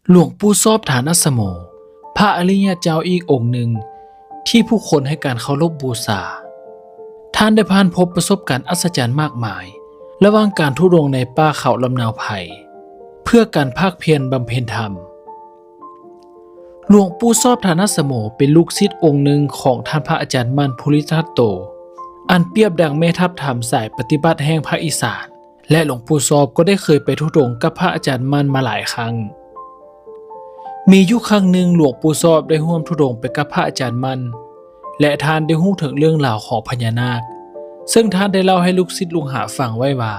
ຫຼວງປູ່ຊອບ ຖານະສະໂມ ພະອະລິຍະເຈົ້າອີກອົງໜຶ່ງທີ່ຜູ້ຄົນໃຫ້ການເຄົາລົບບູຊາ. ທ່ານໄດ້ຜ່ານພົບປະສົບການອັດສະຈັນມາກມາຍ ລະຫວ່າງການທຸດົງໃນປ່າເຂົາລຳນາວໄພ ເພື່ອການພາກພຽນບຳເພັນທຳ. ຫຼວງປູ່ຊອບ ຖານະສະໂມ ເປັນລູກສິດອົງໜຶ່ງຂອງທ່ານພະອາຈານໝັ້ນ ພູລິທັດໂຕ ອັນປຽບດັ່ງແມ່ທັບທຳສາຍປະຕິບັດແຫ່ງພາກອີສານ ແລະ ຫຼວງປູ່ຊອບກໍໄດ້ເຄີຍໄປທຸດົງກັບພະອາຈານໝັ້ນມາຫຼາຍຄັ້ງ. ມີຢູ່ຄັ້ງໜຶ່ງ ຫຼວງປູ່ຊອບໄດ້ຮ່ວມທຸດົງໄປກັບພະອາຈານໝັ້ນ ແລະ ທ່ານໄດ້ຮູ້ເຖິງເລື່ອງລາວຂອງພະຍານາກ ເຊິ່ງທ່ານໄດ້ເລົ່າໃຫ້ລູກສິດລູກຫາຟັງໄວ້ວ່າ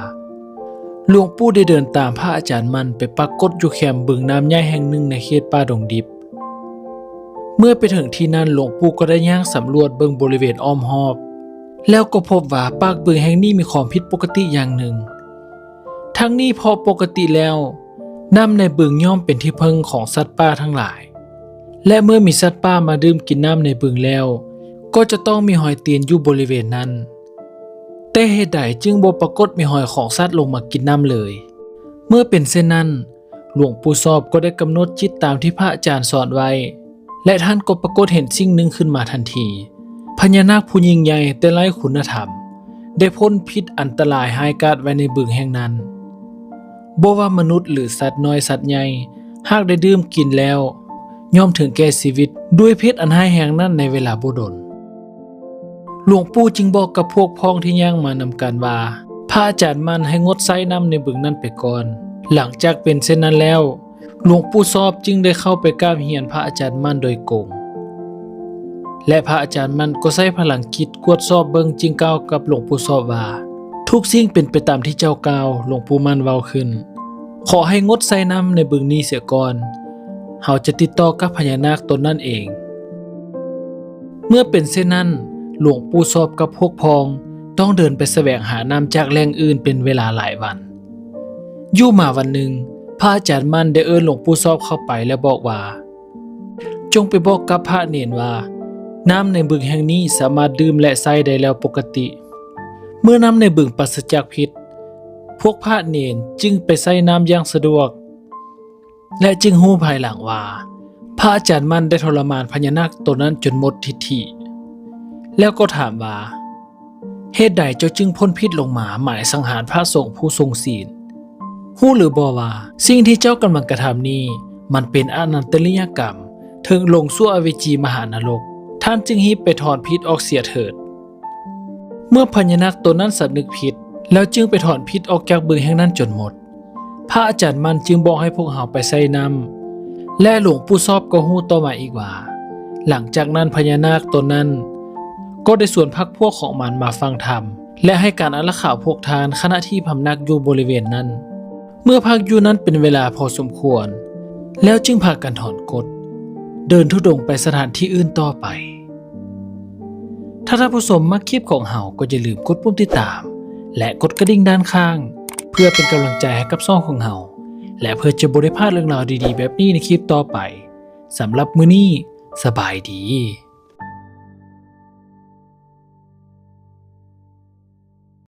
ຫຼວງປູ່ໄດ້ເດີນຕາມພະອາຈານໝັ້ນໄປປາກົດຢູ່ແຄມບຶງນ້ຳໃຫຍ່ແຫ່ງໜຶ່ງໃນເຂດປ່າດົງດິບ. ເມື່ອໄປເຖິງທີ່ນັ້ນ ຫຼວງປູ່ກໍໄດ້ຍ່າງສຳຫຼວດເບິ່ງບໍລິເວນອ້ອມຮອບ ແລ້ວກໍພົບວ່າປາກບຶງແຫ່ງນີ້ມີຄວາມຜິດປົກກະຕິຢ່າງໜຶ່ງ. ທັງນີ້ເພາະປົກກະຕິແລ້ວ ນ້ຳໃນບຶງຍ່ອມເປັນທີ່ເພິ່ງຂອງສັດປ່າທັງຫຼາຍ ແລະ ເມື່ອມີສັດປ່າມາດື່ມກິນນ້ຳໃນບຶງແລ້ວ ກໍຈະຕ້ອງມີຮອຍຕີນຢູ່ບໍລິເວນນັ້ນ. ແຕ່ເຫດໃດຈຶ່ງບໍ່ປາກົດມີຮອຍຂອງສັດລົງມາກິນນ້ຳເລີຍ? ເມື່ອເປັນເຊັ່ນນັ້ນ, ຫຼວງປູ່ຊອບກໍໄດ້ກຳນົດຈິດຕາມທີ່ພະອາຈານສອນໄວ້ ແລະ ທ່ານກໍປາກົດເຫັນສິ່ງໜຶ່ງຂຶ້ນມາທັນທີ. ພະຍານາກຜູ້ຍິ່ງໃຫຍ່ແຕ່ໄຮ້ຄຸນນະທຳ ໄດ້ພົ່ນພິດອັນຕະລາຍຮ້າຍກາດໄວ້ໃນບຶງແຫ່ງນັ້ນ. ບໍ່ວ່າມະນຸດ ຫຼື ສັດນ້ອຍສັດໃຫຍ່ ຫາກໄດ້ດື່ມກິນແລ້ວ ຍ່ອມເຖິງແກ່ຊີວິດດ້ວຍພິດອັນຮ້າຍແຮງນັ້ນໃນເວລາບໍ່ດົນ. ຫຼວງປູ່ຈຶ່ງບອກກັບພວກພ້ອງທີ່ຍ່າງມານຳກັນວ່າ ພະອາຈານໝັ້ນໃຫ້ງົດໃຊ້ນ້ຳໃນບຶງນັ້ນໄປກ່ອນ. ຫຼັງຈາກເປັນເຊັ່ນນັ້ນແລ້ວ, ຫຼວງປູ່ຊອບຈຶ່ງໄດ້ເຂົ້າໄປກາບຮຽນພະອາຈານໝັ້ນໂດຍກົງ ແລະ ພະອາຈານໝັ້ນກໍໃຊ້ພະລັງຈິດກວດສອບເບິ່ງ ຈຶ່ງກ່າວກັບຫຼວງປູ່ຊອບວ່າ ທຸກສິ່ງເປັນໄປຕາມທີ່ເຈົ້າກ່າວ, ຫຼວງປູ່ໝັ້ນເວົ້າຂຶ້ນ. ຂໍໃຫ້ງົດໃຊ້ນ້ຳໃນບຶງນີ້ເສຍກ່ອນ, ເຮົາຈະຕິດຕໍ່ກັບພະຍານາກຕົນນັ້ນເອງ. ເມື່ອເປັນເຊັ່ນນັ້ນ, ຫຼວງປູ່ຊອບກັບພວກພ້ອງຕ້ອງເດີນໄປສະແຫວງຫານ້ຳຈາກແຫຼ່ງອື່ນເປັນເວລາຫຼາຍວັນ. ຢູ່ມາວັນໜຶ່ງ, ພະອາຈານໝັ້ນໄດ້ເອີ້ນຫຼວງປູ່ຊອບເຂົ້າໄປ ແລະ ບອກວ່າ, ຈົ່ງໄປບອກກັບພະເນນວ່າ ນ້ຳໃນບຶງແຫ່ງນີ້ສາມາດດື່ມ ແລະ ໃຊ້ໄດ້ແລ້ວປົກກະຕິ. ເມື່ອນ້ຳໃນບຶງປາສະຈາກພິດ, ພວກພະເນນຈຶ່ງໄປໃຊ້ນ້ຳຢ່າງສະດວກ ແລະ ຈຶ່ງຮູ້ພາຍຫຼັງວ່າ ພະອາຈານໝັ້ນໄດ້ທໍລະມານພະຍານາກຕົນນັ້ນຈົນໝົດທິດຖິ ແລ້ວກໍຖາມວ່າ, ເຫດໃດເຈົ້າຈຶ່ງພົ່ນພິດລົງມາໝາຍສັງຫານພະສົງຜູ້ຊົງສິນ? ຮູ້ຫຼືບໍ່ວ່າ ສິ່ງທີ່ເຈົ້າກຳລັງກະທຳນີ້ ມັນເປັນອະນັນຕະລິຍະກຳ ເຖິງລົງສູ່ອະເວຈີມະຫານະລົກ. ທ່ານຈຶ່ງຮີບໄປຖອນພິດອອກເສຍເຖີດ. ເມື່ອພະຍານາກຕົນນັ້ນສຳນຶກຜິດ ແລ້ວຈຶ່ງໄປຖອນພິດອອກຈາກບຶງແຫ່ງນັ້ນຈົນໝົດ. ພະອາຈານໝັ້ນຈຶ່ງບອກໃຫ້ພວກເຮົາໄປໃສ່ນ້ຳ ແລະ ຫຼວງປູ່ຊອບກໍຮູ້ຕໍ່ມາອີກວ່າ ຫຼັງຈາກນັ້ນພະຍານາກຕົນນັ້ນກໍໄດ້ຊວນພັກພວກຂອງມັນມາຟັງທຳ ແລະ ໃຫ້ການອາລັກຂາພວກທ່ານ ຂະນະທີ່ພຳນັກຢູ່ບໍລິເວນນັ້ນ. ເມື່ອພັກຢູ່ນັ້ນເປັນເວລາພໍສົມຄວນ ແລ້ວຈຶ່ງພາກັນຖອນກົດ ເດີນທຸດົງໄປສະຖານທີ່ອື່ນຕໍ່ໄປ. ຖ້າທ່ານຜູ້ຊົມມັກຄລິບຂອງເຮົາ ກໍຢ່າລືມກົດປຸ່ມຕິດຕາມ ແລະ ກົດກະດິ່ງດ້ານຂ້າງ ເພື່ອເປັນກຳລັງໃຈໃຫ້ກັບຊ່ອງຂອງເຮົາ ແລະ ເພື່ອຈະບໍ່ໄດ້ພາດເລື່ອງລາວດີໆແບບນີ້ໃນຄລິບຕໍ່ໄປ. ສຳລັບມື້ນີ້, ສະບາຍດີ.